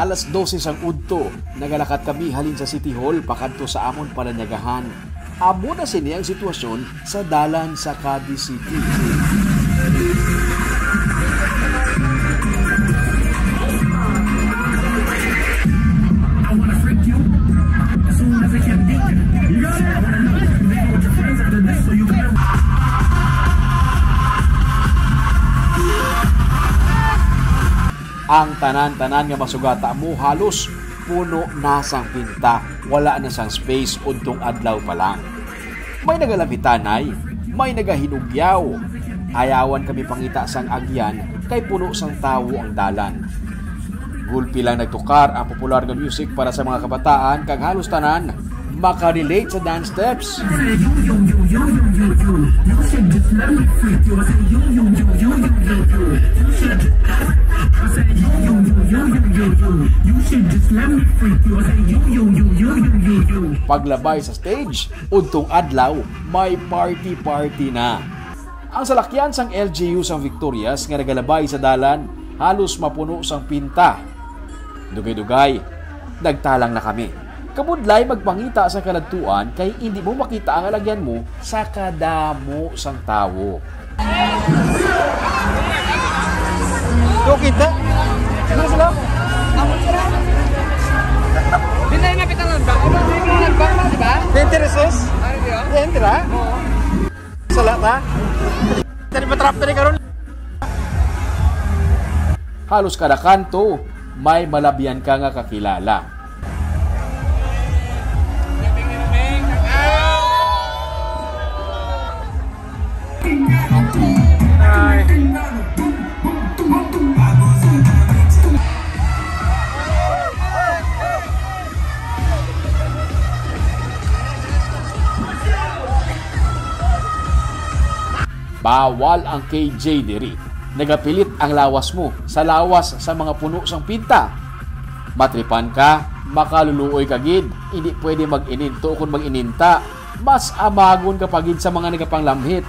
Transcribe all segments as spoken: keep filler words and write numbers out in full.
Alas dose sang udto, nagalakat kami halin sa City Hall pakadto sa amon palanyagahan. Amo na sini ang sitwasyon sa dalan sa Cadiz City. Ang tanan-tanan nga masugata mo halos puno na sang pinta, wala na sang space udtong adlaw pa lang. May nagalamhitanay, may nagahinugyaw. Ayawan kami pangita sang agyan kay puno sang tawo ang dalan. Gulpi lang nagtukar ang popular nga music para sa mga kabataan kag halos tanan makarelate sa dance steps. Paglabay sa stage, udtong adlaw, may party-party na. Ang salakyan sang L G U sang Victorias nga nagalabay sa dalan halos mapuno sang pinta. Dugay-dugay, nagtalang na kami. Kabudlay magpangita sa kaladtuan kay indi mo makita ang alagyan mo sa kadamo sang tawo. Do kita? Ano sila? Binay na kita ng ba? Ano yung mga nagba, di ba? Intereses? Ano yun? Yan, tira? Oo. Sala ta? Tadi matrap tadi karon. Halos kada kanto, may malabyan ka nga kakilala. Bawal ang K J diri. Nagapilit ang lawas mo sa lawas sa mga puno sang pinta. Matripan ka, makaluluoy ka gid, hindi pwede mag-ininto kon mag-ininta. Mas amagon ka pa gid sa mga nagapanglamhit.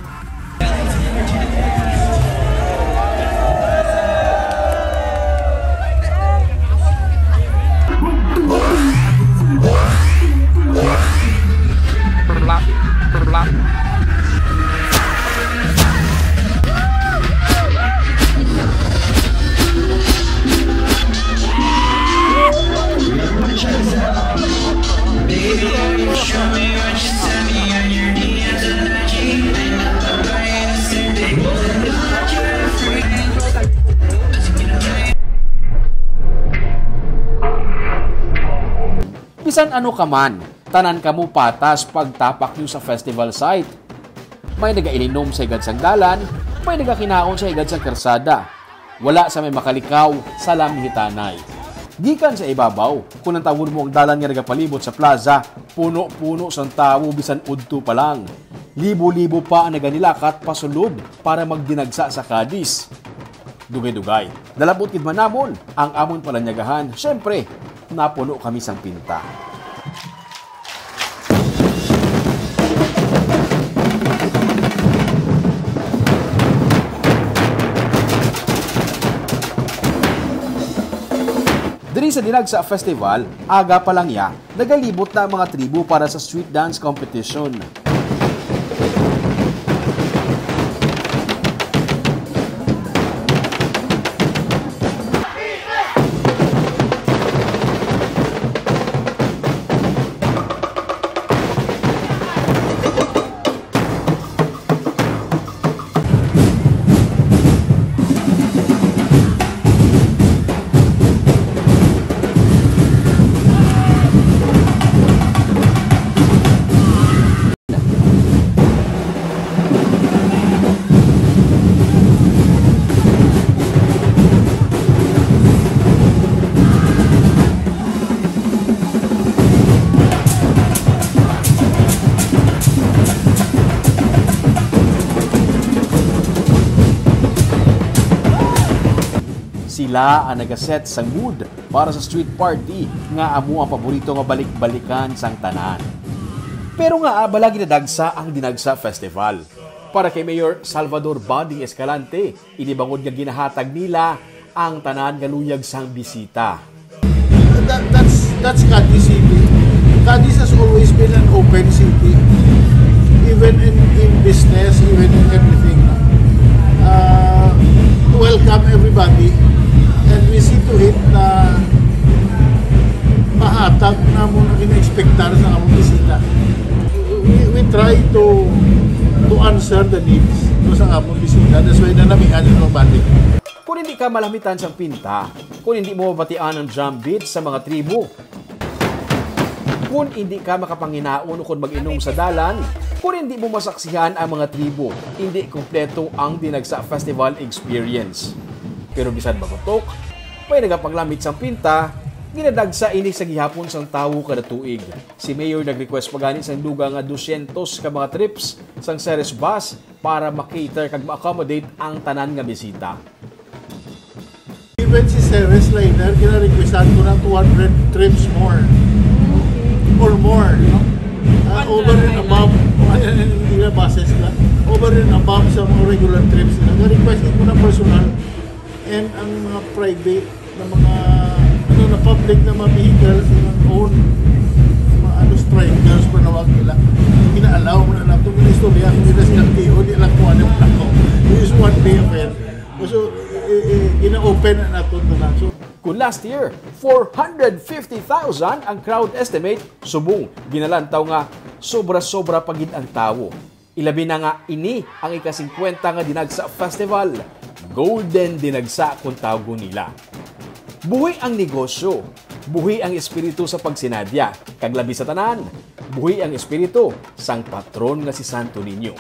Bisan ano ka man, tanan kamo patas pagtapak niyo sa festival site. May nagailinom sa higad sang dalan, may nagakinaon sa higad sang karsada. Wala sa may makalikaw sa lamhitanay. Gikan sa ibabaw, kung lantawon mo ang dalan nga nagapalibot sa plaza, puno-puno sang tawo bisan udto pa lang. Libo-libo pa ang naganilakat pasulod para magdinagsa sa Cadiz. Dugay-dugay, nalabot gid man namon ang amon palanyagahan. Siyempre, napuno kami sang pinta. Diri sa Dinagsa Festival, aga pa lang ya, nagalibot na ang mga tribo para sa street dance competition. Sila ang nagaset sang mood para sa street party nga amo ang paborito nga balik-balikan sang tanan. Pero ngaa bala ginadagsa ang Dinagsa Festival? Para kay Mayor Salvador Bading Escalante, ini bangod nga ginahatag nila ang tanan nga luyag sang bisita. That, that's that's Cadiz City. Cadiz has always been an open city, even in, in business, even in everything. Uh, welcome everybody, and we see to it na mahatag na mo na gina-expectar sa among bisita. We, we try to to answer the needs no sa among bisita. That's why nanamihan yung balik. Kung hindi ka malamitan sang pinta, kung hindi mo mabatian ang drum beat sa mga tribo, kung hindi ka makapanginaon ukon mag-inom sa dalan, kung hindi mo masaksihan ang mga tribo, hindi kompleto ang Dinagsa Festival Experience. Pero bisan magutok, may nagapanglamit sang pinta, ginadagsa ini sa gihapon sang tawo kada tuig. Si Mayor nag-request pa gani sang dugang nga dosyentos ka mga trips sang Ceres Bus para ma-cater kag ma-accommodate ang tanan nga bisita. Even si Ceres Liner, gina-requestan ko ng two hundred trips more. Or more, you know? Uh, over and above, hindi na buses na. Over and above sa mga regular trips nila. Ga-request ko na personal and ang mga private na mga ano na public na mga vehicles na own mga ano strikers pa nawag nila gina-allow mo na lang itong istorya kung nila silang T O di lang kung ano lang ko this is one day affair so i- i- gina-open na nato na lang so Kung last year, four hundred fifty thousand ang crowd estimate, subong ginalantaw nga sobra-sobra pa gid ang tawo. Ilabi na nga ini ang ika-singkwenta nga Dinagsa Festival, Golden Dinagsa kung tawgon nila. Buhi ang negosyo, buhi ang espiritu sa pagsinadya, kag labi sa tanan, buhi ang espiritu sang patron nga si Santo Niño.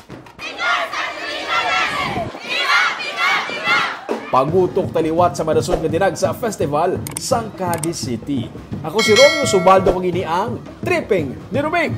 Pagutok ta liwat sa madasog nga Dinagsa Festival sang Cadiz City. Ako si Romeo Subaldo, kag ini ang Tripping ni Roming.